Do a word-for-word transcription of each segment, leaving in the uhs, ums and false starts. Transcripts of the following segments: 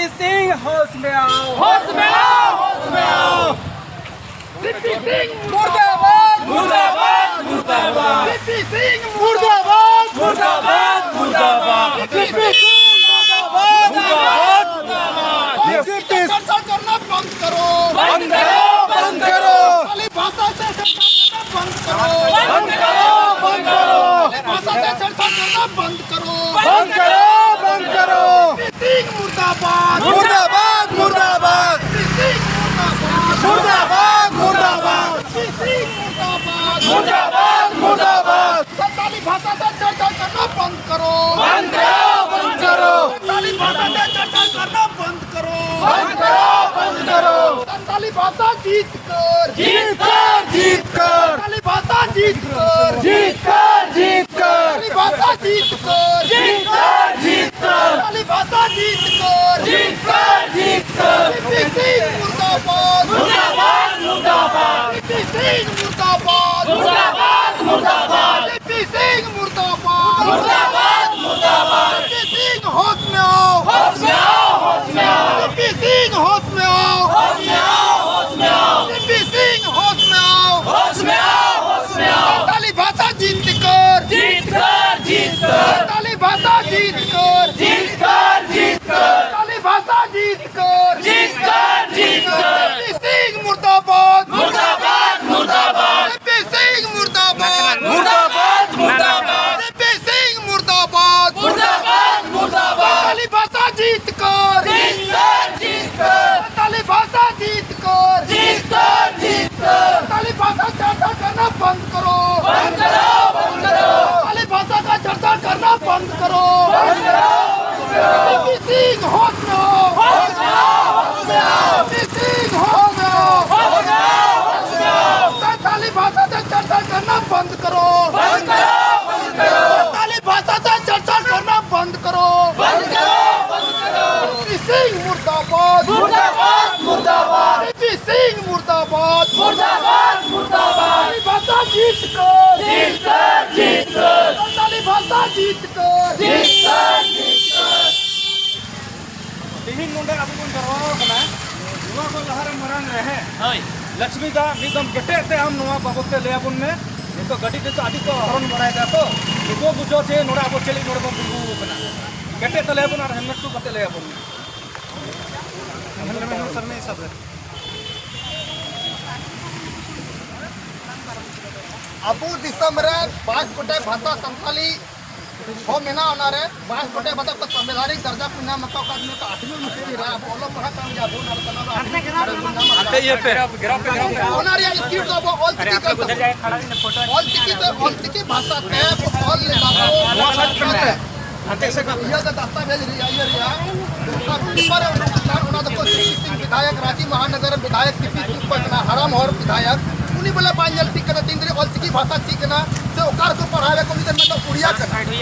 सिंह होश में आओ, होश में आओ, होश में आओ। सीपी सिंह मुर्दाबाद, मुर्दाबाद, मुर्दाबाद। सीपी सिंह मुर्दाबाद, मुर्दाबाद, मुर्दाबाद। सीपी सिंह मुर्दाबाद, मुर्दाबाद, मुर्दाबाद। सीपी सिंह चर्चा करना बंद करो, बंद करो, बंद करो। खाली भाषा से चर्चा करना बंद करो, बंद करो, बंद करो। खाली भाषा से चर्चा करना बंद करो। बंद करो, बंद करो। सीपी सिंह मुर्दाबाद। मुर्दाबाद, मुर्दाबाद। सीपी सिंह मुर्दाबाद। मुर्दाबाद, मुर्दाबाद। सीपी सिंह मुर्दाबाद। मुर्दाबाद, मुर्दाबाद। संताली भाषा से चर्चा करना बंद करो। बंद करो, बंद करो। संताली भाषा से चर्चा करना बंद करो। बंद करो, बंद करो। संताली भाषा जीत कर। जीत कर, जीत कर। संताली भाषा जीत कर। जीत कर, जीत कर। संताली भाषा जीत कर। जीत कर, जीत कर। संताली भाषा जीत कर। जीत कर, जीत कर। सीपी सिंह मुर्दाबाद। मुर्दाबाद, मुर्दाबाद। सीपी सिंह मुर्दाबाद। मुर्दाबाद, मुर्दाबाद। सीपी सिंह मुर्दाबाद। मुर्दाबाद, मुर्दाबाद। सीपी सिंह होश में आओ। होश में आओ, होश में आओ। सीपी सिंह होश में आओ। होश में आओ, होश में आओ। सीपी सिंह होश में आओ। होश में आओ, होश में आओ। संताली भाषा जीत कर। जीत कर, जीत कर। संताली भाषा जीत कर। जीत कर, जीत कर। संताली भाषा जीत कर। जीत कर, जीत कर। सीपी सिंह मुर्दाबाद। मुर्दाबाद, मुर्दाबाद। सीपी सिंह मुर्दाबाद। मुर्दाबाद, मुर्दाबाद। सीपी सिंह मुर्दाबाद। मुर्दाबाद, मुर्दाबाद। संताली भाषा जीत कर। जीत कर, जीत कर। संताली भाषा जीत कर। जीत कर, जीत कर। संताली भाषा चर्चा करना बंद करो। बंद करो, बंद करो। संताली भाषा का चर्चा करना बंद करो। बंद करो, बंद करो। सीपी सिंह होश में आओ। होश में आओ, होश में आओ। सीपी सिंह होश में आओ। होश में आओ, होश में आओ। संताली भाषा से चर्चा करना बंद करो। बंद करो, बंद करो। संताली भाषा से चर्चा करना बंद करो। बंद करो, बंद करो। सीपी सिंह मुर्दाबाद। मुर्दाबाद, मुर्दाबाद। सीपी सिंह मुर्दाबाद। मुर्दाबाद, मुर्दाबाद। संताली भाषा जीत कर। जीत कर, जीत कर। संताली भाषा जीत कर। जीत कर, जीत कर। ᱛᱮᱦᱮᱧ ᱱᱚᱰᱮ ᱟᱵᱚ ᱵᱚᱱ ᱡᱟᱨᱣᱟ ᱟᱠᱟᱱᱟ, ᱱᱚᱣᱟ ᱠᱷᱚᱱ ᱞᱟᱦᱟᱨᱮ ᱢᱟᱨᱟᱝ ᱨᱮ, ᱦᱮᱸ? ᱦᱳᱭ᱾ ᱞᱚᱠᱥᱢᱤ ᱫᱟ, ᱢᱤᱫ ᱫᱚᱢ ᱠᱮᱴᱮᱡ ᱛᱮ ᱟᱢ ᱱᱚᱣᱟ ᱵᱟᱵᱚᱫ ᱛᱮ ᱞᱟᱹᱭ ᱟᱵᱚᱱ ᱢᱮ᱾ ᱱᱤᱛᱚᱜ ᱜᱟᱹᱰᱤ ᱛᱮᱫᱚ ᱟᱹᱰᱤ ᱠᱚ ᱦᱚᱨᱚᱱ ᱵᱟᱲᱟᱭᱮᱫᱟ ᱛᱚ, ᱱᱤᱛᱚᱜ ᱵᱩᱡᱷᱟᱹᱣ ᱪᱮ ᱱᱚᱰᱮ ᱟᱵᱚ ᱪᱮᱫ ᱞᱟᱹᱜᱤᱫ ᱱᱚᱰᱮ ᱵᱚᱱ ᱛᱤᱸᱜᱩ ᱟᱠᱟᱱᱟ᱾ ᱠᱮᱴᱮᱡ ᱛᱮ ᱞᱟᱹᱭ ᱟᱵᱚᱱ ᱟᱨ helmet ᱠᱚ ᱠᱟᱛᱮ ᱞᱟᱹᱭ ᱟᱵᱚᱱ ᱢᱮ᱾ ᱟᱵᱚ ᱫᱤᱥᱚᱢ ᱨᱮ ᱵᱟᱭᱤᱥ ᱜᱚᱴᱮᱡ ᱵᱷᱟᱥᱟ ᱥᱟᱱᱛᱟᱞᱤ ᱦᱚᱸ ᱢᱮᱱᱟᱜᱼᱟ᱾ ᱚᱱᱟᱨᱮ ᱵᱟᱭᱤᱥ ᱜᱚᱴᱮᱡ ᱵᱷᱟᱥᱟ ᱠᱚ ᱥᱟᱝᱵᱤᱫᱷᱟᱱᱤᱠ ᱫᱟᱨᱡᱟ ᱠᱚ ᱧᱟᱢ ᱟᱠᱟᱫ, ᱚᱠᱟ ᱫᱤᱱ ᱠᱚ ᱟᱴᱷᱣᱤ ᱚᱱᱩᱥᱩᱪᱤ ᱨᱮ ᱟᱵᱚ ᱚᱞᱚᱜ ᱯᱟᱲᱦᱟᱜ ᱠᱟᱱ ᱜᱮᱭᱟ ᱵᱚᱱ, ᱟᱨ ᱥᱟᱱᱟᱢ ᱦᱟᱱᱛᱮ ᱤᱭᱟᱹ ᱯᱮ᱾ ᱚᱱᱟ ᱨᱮᱭᱟᱜ script ᱫᱚ ᱟᱵᱚ ᱚᱞ ᱪᱤᱠᱤ ᱠᱟᱱ ᱛᱟᱵᱚᱱᱟ᱾ ᱚᱞ ᱪᱤᱠᱤ ᱛᱮ, ᱚᱞ ᱪᱤᱠᱤ ᱵᱷᱟᱥᱟ ᱛᱮ ᱚᱞ ᱞᱮᱫᱟ ᱠᱚ᱾ ᱱᱚᱣᱟ side ᱯᱮ ᱱᱚᱛᱮ᱾ ᱦᱟᱱᱛᱮ ᱥᱮᱫ ᱠᱷᱚᱱ᱾ ᱤᱭᱟᱹ ᱫᱚ ᱫᱟᱥᱛᱟᱵᱮᱡᱽ ᱨᱮᱭᱟᱜ, ᱤᱭᱟᱹ ᱨᱮᱭᱟᱜ ᱚᱱᱟ paper ᱨᱮ ᱩᱰᱩᱠ ᱟᱠᱟᱱ, ᱚᱱᱟ ᱫᱚᱠᱚ ᱥᱤ ᱯᱤ ᱥᱤᱝ ᱵᱤᱫᱷᱟᱭᱚᱠ, ᱨᱟᱸᱪᱤ ᱢᱚᱦᱟᱱᱚᱜᱚᱨ ᱨᱮᱱ ᱵᱤᱫᱷᱟᱭᱚᱠ ᱥᱤ ᱯᱤ ᱥᱤᱝ ᱠᱚ ᱠᱟᱱᱟ, ᱦᱟᱲᱟᱢ ᱦᱚᱲ ᱵᱤᱫᱷᱟᱭᱚᱠ᱾ ᱩᱱᱤ ᱵᱚᱞᱮ ᱵᱟᱭ ᱧᱮᱞ ᱴᱷᱤᱠ ᱠᱟᱫᱟ ᱛᱤᱱ ᱨᱮ ᱚᱞ ᱪᱤᱠᱤ ᱵᱷᱟᱥᱟ ᱪᱮᱫ ᱠᱟᱱᱟ ᱥᱮ ᱚᱠᱟ ᱨᱮᱠᱚ ᱯᱟᱲᱦᱟᱣ ᱮᱫ ᱠᱚ, ᱩᱱᱤ ᱫᱚ ᱢᱮᱱᱫᱟ ᱩᱲᱤᱭᱟ ᱠᱟᱱᱟ᱾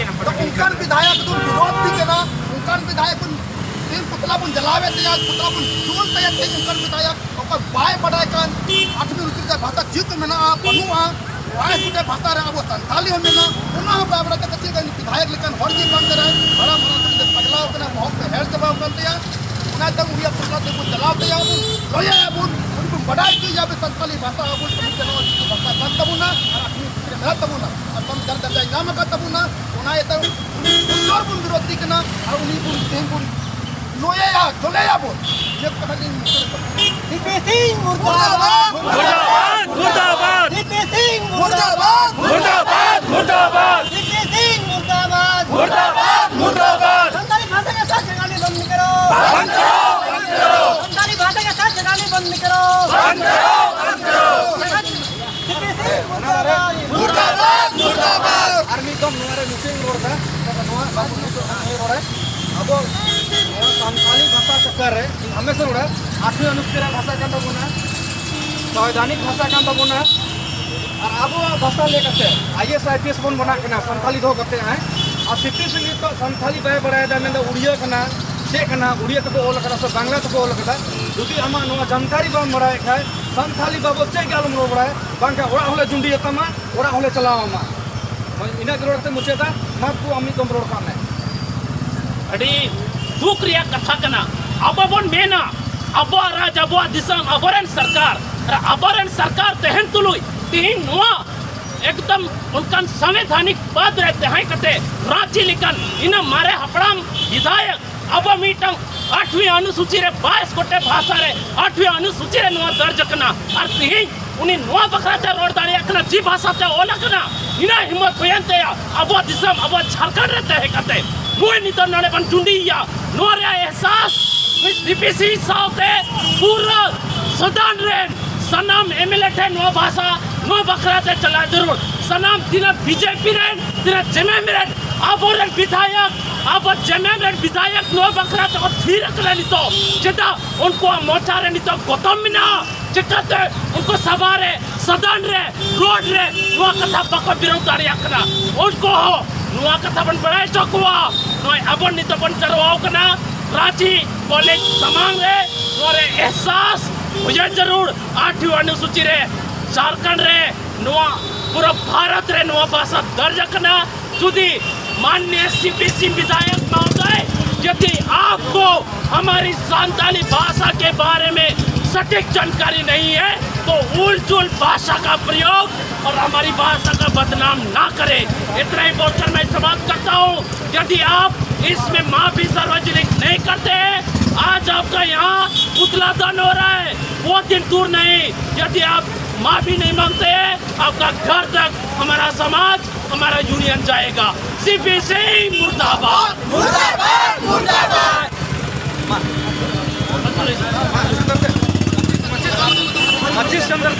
ᱛᱚ ᱚᱱᱠᱟᱱ ᱵᱤᱫᱷᱟᱭᱚᱠ ᱫᱚ ᱵᱤᱨᱳᱫᱷ ᱜᱮ ᱠᱟᱱᱟ, ᱚᱱᱠᱟᱱ ᱵᱤᱫᱷᱟᱭᱚᱠ ᱠᱚ ᱛᱮᱦᱮᱧ ᱯᱩᱛᱞᱟ ᱵᱚᱱ ᱡᱟᱞᱟᱣᱮᱫ ᱛᱟᱭᱟ, ᱯᱩᱛᱞᱟ ᱵᱚᱱ ᱡᱩᱞ ᱛᱟᱭᱟ, ᱛᱮᱦᱮᱧ ᱚᱱᱠᱟᱱ ᱵᱤᱫᱷᱟᱭᱚᱠ ᱚᱠᱚᱭ ᱵᱟᱭ ᱵᱟᱰᱟᱭ ᱠᱟᱱ, ᱟᱴᱷᱣᱤ ᱚᱱᱩᱥᱩᱪᱤ ᱨᱮ ᱵᱷᱟᱥᱟ ᱪᱮᱫ ᱠᱚ ᱢᱮᱱᱟᱜᱼᱟ, ᱵᱟᱹᱱᱩᱜᱼᱟ, ᱵᱟᱭᱤᱥ ᱜᱚᱴᱮᱡ ᱵᱷᱟᱥᱟ ᱨᱮ ᱟᱵᱚ ᱥᱟᱱᱛᱟᱞᱤ ᱦᱚᱸ ᱢᱮᱱᱟᱜᱼᱟ, ᱚᱱᱟ ᱦᱚᱸ ᱵᱟᱭ ᱵᱟᱰᱟᱭ ᱠᱟᱱ᱾ ᱪᱮᱫ ᱞᱮᱠᱟ ᱵᱤᱫᱷᱟᱭᱚᱠ ᱞᱮᱠᱟᱱ ᱦᱚᱲ ᱜᱮ ᱵᱟᱝ ᱠᱟᱱᱟᱭ, ᱦᱟᱲᱟᱢ ᱦᱟᱲᱟᱢ ᱛᱮ ᱯᱟᱜᱽᱞᱟᱣ ᱠᱟᱱᱟ, ᱵᱚᱦᱚᱜ ᱠᱚ ᱦᱮᱲ ᱪᱟᱵᱟᱣ ᱠᱟᱱ ᱛᱟᱭᱟ᱾ ᱚᱱᱟ ᱛᱮ ᱩᱱᱤᱭᱟᱜ ᱯᱩᱛᱞᱟ ᱛᱮᱵᱚᱱ ᱪᱟᱞᱟᱣ ᱛᱟᱭᱟ, ᱵᱚᱱ ᱞᱟᱹᱭᱟᱭᱟ ᱵᱚᱱ, ᱩᱱᱤ ᱵᱚᱱ ᱵᱟᱰᱟᱭ ᱦᱚᱪᱚᱭᱮᱭᱟ ᱵᱚᱱ ᱥᱟᱱᱛᱟᱞᱤ ᱵᱷᱟᱥᱟ ᱟᱵᱚ ᱥᱚᱝᱵᱤᱫᱷᱟᱱ ᱚᱞ ᱪᱤᱠᱤ ᱵᱷᱟᱥᱟ ᱠᱟᱱ ᱛᱟᱵᱚᱱᱟ ᱟᱨ ᱟᱴᱷᱣᱤ ᱨᱮ ᱢᱮᱱᱟᱜ ᱛᱟᱵᱚᱱᱟ ᱟᱨ ᱥᱚᱝᱵᱤᱫᱷᱟᱱ ᱫᱟᱨᱡᱟ ᱧᱟᱢ ᱟᱠᱟᱫ ᱛᱟᱵᱚᱱᱟ᱾ ᱚᱱᱟ ᱤᱭᱟᱹᱛᱮ ᱩᱱᱤ ᱵᱚᱱ ᱵᱤᱨᱳᱫᱷᱤ ᱠᱟᱱᱟ ᱟᱨ ᱩᱱᱤ ᱵᱚᱱ ᱛᱮᱦᱮᱧ ᱵᱚᱱ ᱞᱚᱭᱮᱭᱟ, ᱡᱚᱞᱮᱭᱟ ᱵᱚᱱ᱾ ᱤᱱᱟᱹ ᱠᱚ ᱠᱟᱛᱷᱟ ᱜᱤᱧ ᱢᱩᱪᱟᱹᱫ ᱠᱟᱫᱟ᱾ ᱥᱤ ᱯᱤ ᱥᱤᱝ ᱢᱩᱨᱫᱟᱵᱟᱫ! ᱢᱩᱨᱫᱟᱵᱟᱫ! ᱢᱩᱨᱫᱟᱵᱟᱫ! ᱥᱤ ᱯᱤ ᱥᱤᱝ ᱢᱩᱨᱫᱟᱵᱟᱫ! ᱢᱩᱨᱫᱟᱵᱟᱫ! ᱢᱩᱨᱫᱟᱵᱟᱫ! ᱥᱤ ᱯᱤ ᱥᱤᱝ ᱢᱩᱨᱫᱟᱵᱟᱫ! ᱢᱩᱨᱫᱟᱵᱟᱫ! ᱢᱩᱨᱫᱟᱵᱟᱫ! ᱥᱟᱱᱛᱟᱲᱤ ᱵᱷᱟᱥᱟ ᱠᱮ ᱥᱟᱛᱷ ᱡᱷᱟᱜᱽᱲᱟ ᱵᱚᱱᱫ ᱠᱟᱨᱳ! ᱵᱚᱱᱫ ᱠᱟᱨᱳ! ᱵᱚᱱᱫ ᱠᱟᱨᱳ! ᱥᱟᱱᱛᱟᱲᱤ ᱵᱷᱟᱥᱟ ᱠᱮ ᱥᱟᱛᱷ ᱡᱷᱟᱜᱽᱲᱟ ᱵᱚᱱᱫ ᱠᱟᱨᱳ! ᱵᱚᱱᱫ ᱠᱟᱨᱳ! ᱵᱚᱱᱫ ᱠᱟᱨᱳ! ᱥᱤ ᱯᱤ ᱥᱤᱝ ᱢᱩᱨᱫᱟᱵᱟᱫ! ᱢᱩᱨᱫᱟᱵᱟᱫ! ᱢᱩᱨᱫᱟᱵᱟᱫ! ᱟᱨ ᱢᱤᱫ ᱫᱚᱢ ᱱᱚᱣᱟ ᱨᱮ ᱱᱤᱥᱪᱚᱭ ᱤᱧ ᱨᱚᱲ ᱮᱫᱟ, ᱱᱚᱣᱟ ᱵᱟᱵᱚᱫ ᱛᱮ ᱱᱚᱜᱼᱚᱭ ᱨᱚᱲᱟ᱾ ᱟᱵᱚ ᱱᱚᱣᱟ ᱥᱟᱱᱛᱟᱞᱤ ᱵᱷᱟᱥᱟ ᱪᱚᱠᱠᱚᱨ ᱨᱮ ᱤᱧ ᱦᱟᱢᱮᱥᱟ ᱨᱚᱲᱟ, ᱟᱴᱷᱣᱤ ᱚᱱᱩᱥᱩᱪᱤ ᱨᱮᱭᱟᱜ ᱵᱷᱟᱥᱟ ᱠᱟᱱ ᱛᱟᱵᱚᱱᱟ, ᱥᱚᱝᱵᱤᱫᱷᱟᱱᱤᱠ ᱵᱷᱟᱥᱟ ᱠᱟᱱ ᱛᱟᱵᱚᱱᱟ, ᱟᱨ ᱟᱵᱚᱣᱟᱜ ᱵᱷᱟᱥᱟ ᱞᱟᱹᱭ ᱠᱟᱛᱮ I A S, I P S ᱵᱚᱱ ᱵᱮᱱᱟᱜ ᱠᱟᱱᱟ ᱥᱟᱱᱛᱟᱞᱤ ᱫᱚᱦᱚ ᱠᱟᱛᱮ, ᱦᱮᱸ? ᱟᱨ ᱥᱤ ᱯᱤ ᱥᱤᱝ ᱱᱤᱛᱚᱜ ᱥᱟᱱᱛᱟᱞᱤ ᱵᱟᱭ ᱵᱟᱲᱟᱭᱮᱫᱟ, ᱢᱮᱱᱫᱟ ᱩᱲᱤᱭᱟ ᱠᱟᱱᱟ, ᱪᱮᱫ ᱠᱟᱱᱟ, ᱩᱲᱤᱭᱟ ᱛᱮᱠᱚ ᱚᱞ ᱠᱟᱫᱟ ᱥᱮ ᱵᱟᱝᱞᱟ ᱛᱮᱠᱚ ᱚᱞ ᱠᱟᱫᱟ? ᱡᱩᱫᱤ ᱟᱢᱟᱜ ᱱᱚᱣᱟ ᱡᱟᱱᱠᱟᱨᱤ ᱵᱟᱢ ᱵᱟᱲᱟᱭ ᱠᱷᱟᱡ, ᱥᱟᱱᱛᱟᱞᱤ ᱵᱟᱵᱚᱫ ᱪᱮᱫ ᱜᱮ ᱟᱞᱚᱢ ᱨᱚᱲ ᱵᱟᱲᱟᱭᱟ, ᱵᱟᱝᱠᱷᱟᱱ ᱚᱲᱟᱜ ᱦᱚᱸᱞᱮ ᱡᱩᱸᱰᱤᱭᱟᱛᱟᱢᱟ, ᱚᱲᱟᱜ ᱦᱚᱸᱞᱮ ᱪᱟᱞᱟᱣ ᱟᱢᱟ᱾ ᱦᱳᱭ, ᱤᱱᱟᱹᱜ ᱜᱮ ᱨᱚᱲ ᱠᱟᱛᱮ ᱢᱩᱪᱟᱹᱫᱟ᱾ ᱢᱟ ᱵᱟᱹᱵᱩ, ᱟᱢ ᱢᱤᱫ ᱫᱚᱢ ᱨᱚᱲ ᱠᱟᱜ ᱢᱮ᱾ ᱟᱹᱰᱤ ᱫᱩᱠ ᱨᱮᱭᱟᱜ ᱠᱟᱛᱷᱟ ᱠᱟᱱᱟ᱾ ᱟᱵᱚ ᱵᱚᱱ ᱢᱮᱱᱟ ᱟᱵᱚᱣᱟᱜ ᱨᱟᱡᱽ, ᱟᱵᱚᱣᱟᱜ ᱫᱤᱥᱚᱢ, ᱟᱵᱚᱨᱮᱱ ᱥᱚᱨᱠᱟᱨ, ᱟᱨ ᱟᱵᱚᱨᱮᱱ ᱥᱚᱨᱠᱟᱨ ᱛᱟᱦᱮᱱ ᱛᱩᱞᱩᱡ ᱛᱮᱦᱮᱧ ᱱᱚᱣᱟ ᱮᱠᱫᱚᱢ ᱚᱱᱠᱟᱱ ᱥᱟᱝᱵᱤᱫᱷᱟᱱᱤᱠ ᱯᱚᱫ ᱨᱮ ᱛᱟᱦᱮᱸ ᱠᱟᱛᱮ ᱨᱟᱸᱪᱤ ᱞᱮᱠᱟᱱ ᱤᱱᱟᱹ ᱢᱟᱨᱮ ᱦᱟᱯᱲᱟᱢ ᱵᱤᱫᱷᱟᱭᱚᱠ ᱟᱵᱚ ᱢᱤᱫᱴᱟᱝ ᱟᱴᱷᱣᱤ ᱚᱱᱩᱥᱩᱪᱤ ᱨᱮ ᱵᱟᱭᱤᱥ ᱜᱚᱴᱮᱡ ᱵᱷᱟᱥᱟ ᱨᱮ ᱟᱴᱷᱣᱤ ᱚᱱᱩᱥᱩᱪᱤ ᱨᱮ ᱱᱚᱣᱟ ᱫᱚᱨᱡᱽ ᱟᱠᱟᱱᱟ᱾ ᱟᱨ ᱛᱮᱦᱮᱧ ᱩᱱᱤ ᱱᱚᱣᱟ ᱵᱟᱠᱷᱨᱟ ᱛᱮ ᱨᱚᱲ ᱫᱟᱲᱮᱭᱟᱜ ᱠᱟᱱᱟ, ᱡᱮ ᱵᱷᱟᱥᱟ ᱛᱮ ᱚᱞ ᱟᱠᱟᱱᱟ, ᱤᱱᱟᱹ ᱦᱤᱢᱢᱚᱛ ᱦᱩᱭᱮᱱ ᱛᱟᱭᱟ ᱟᱵᱚᱣᱟᱜ ᱫᱤᱥᱚᱢ, ᱟᱵᱚᱣᱟᱜ ᱡᱷᱟᱲᱠᱷᱚᱸᱰ ᱨᱮ ᱛᱟᱦᱮᱸ ᱠᱟᱛᱮ᱾ ᱱᱩᱭ ᱱᱤᱛᱚᱜ ᱱᱚᱰᱮ ᱵᱚᱱ ᱴᱩᱸᱰᱤᱭᱮᱭᱟ, ᱱᱚᱣᱟ ᱨᱮᱭᱟᱜ ᱮᱦᱥᱟᱥ ᱱᱩᱭ ᱥᱤ ᱯᱤ ᱥᱤ ᱥᱟᱶᱛᱮ ᱯᱩᱨᱟᱹ ᱥᱚᱫᱚᱱ ᱨᱮᱱ ᱥᱟᱱᱟᱢ ᱮᱢ ᱮᱞ ᱮ ᱴᱷᱮᱱ ᱱᱚᱣᱟ ᱵᱷᱟᱥᱟ, ᱱᱚᱣᱟ ᱵᱟᱠᱷᱨᱟ ᱛᱮ ᱪᱟᱞᱟᱣ ᱡᱟᱹᱨᱩᱲ᱾ ᱥᱟᱱᱟᱢ ᱛᱤᱱᱟᱹᱜ ᱵᱤ ᱡᱮ ᱯᱤ ᱨᱮᱱ, ᱛᱤᱱᱟᱹᱜ ᱡᱮ ᱮᱢ ᱮᱢ ᱨᱮᱱ ᱟᱵᱚᱨᱮᱱ ᱵᱤᱫᱷᱟᱭᱚᱠ, ᱟᱵᱚ ᱡᱮ ᱮᱢ ᱮᱢ ᱨᱮᱱ ᱵᱤᱫᱷᱟᱭᱚᱠ ᱱᱚᱣᱟ ᱵᱟᱠᱷᱨᱟ ᱛᱮᱠᱚ ᱛᱷᱤᱨ ᱟᱠᱟᱱᱟ ᱱᱤᱛᱚᱜ, ᱪᱮᱫᱟᱜ ᱩᱱᱠᱩᱣᱟᱜ ᱢᱚᱪᱟ ᱨᱮ ᱱᱤᱛᱚᱜ ᱜᱚᱛᱚᱢ ᱢᱮᱱᱟᱜᱼᱟ? ᱪᱤᱠᱟᱹᱛᱮ ᱩᱱᱠᱩ ᱥᱟᱵᱷᱟ ᱨᱮ, ᱥᱚᱫᱚᱱ ᱨᱮ, ᱨᱳᱰ ᱨᱮ ᱱᱚᱣᱟ ᱠᱟᱛᱷᱟ ᱵᱟᱠᱚ ᱵᱤᱨᱳᱫ ᱫᱟᱲᱮᱭᱟᱜ ᱠᱟᱱᱟ? ᱩᱱᱠᱩ ᱦᱚᱸ ᱱᱚᱣᱟ ᱠᱟᱛᱷᱟ ᱵᱚᱱ ᱵᱟᱲᱟᱭ ᱦᱚᱪᱚ ᱠᱚᱣᱟ᱾ ᱱᱚᱜᱼᱚᱭ ᱟᱵᱚ ᱱᱤᱛᱚᱜ ᱵᱚᱱ ᱡᱟᱨᱣᱟᱣ ᱠᱟᱱᱟ ᱨᱟᱸᱪᱤ ᱠᱚᱞᱮᱡᱽ ᱥᱟᱢᱟᱝ ᱨᱮ, ᱱᱚᱣᱟ ᱨᱮ ᱮᱦᱥᱟᱥ ᱦᱩᱭ ᱡᱟᱹᱨᱩᱲ᱾ ᱟᱴᱷᱣᱤ ᱚᱱᱩᱥᱩᱪᱤ ᱨᱮ ᱡᱷᱟᱲᱠᱷᱚᱸᱰ ᱨᱮ, ᱱᱚᱣᱟ ᱯᱩᱨᱟᱹ ᱵᱷᱟᱨᱚᱛ ᱨᱮ ᱱᱚᱣᱟ ᱵᱷᱟᱥᱟ ᱫᱚᱨᱡᱽ ᱟᱠᱟᱱᱟ। यदि माननीय सी पी सी विधायक महोदय, यदि आपको हमारी संताली भाषा के बारे में सटीक जानकारी नहीं है, तो उलझुल भाषा का प्रयोग और हमारी भाषा का बदनाम ना करें। इतना ही बोलकर मैं समाप्त करता हूँ। यदि आप इसमें माफी सार्वजनिक नहीं करते हैं, आज आपका यहाँ पुतला दहन हो रहा है, वो दिन दूर नहीं। यदि आप माफी नहीं मांगते हैं, आपका घर तक हमारा समाज, हमारा यूनियन जाएगा। सी पी सी मुर्दाबाद। मुर्दाबाद, मुर्दाबाद। पच्चीस के अंदर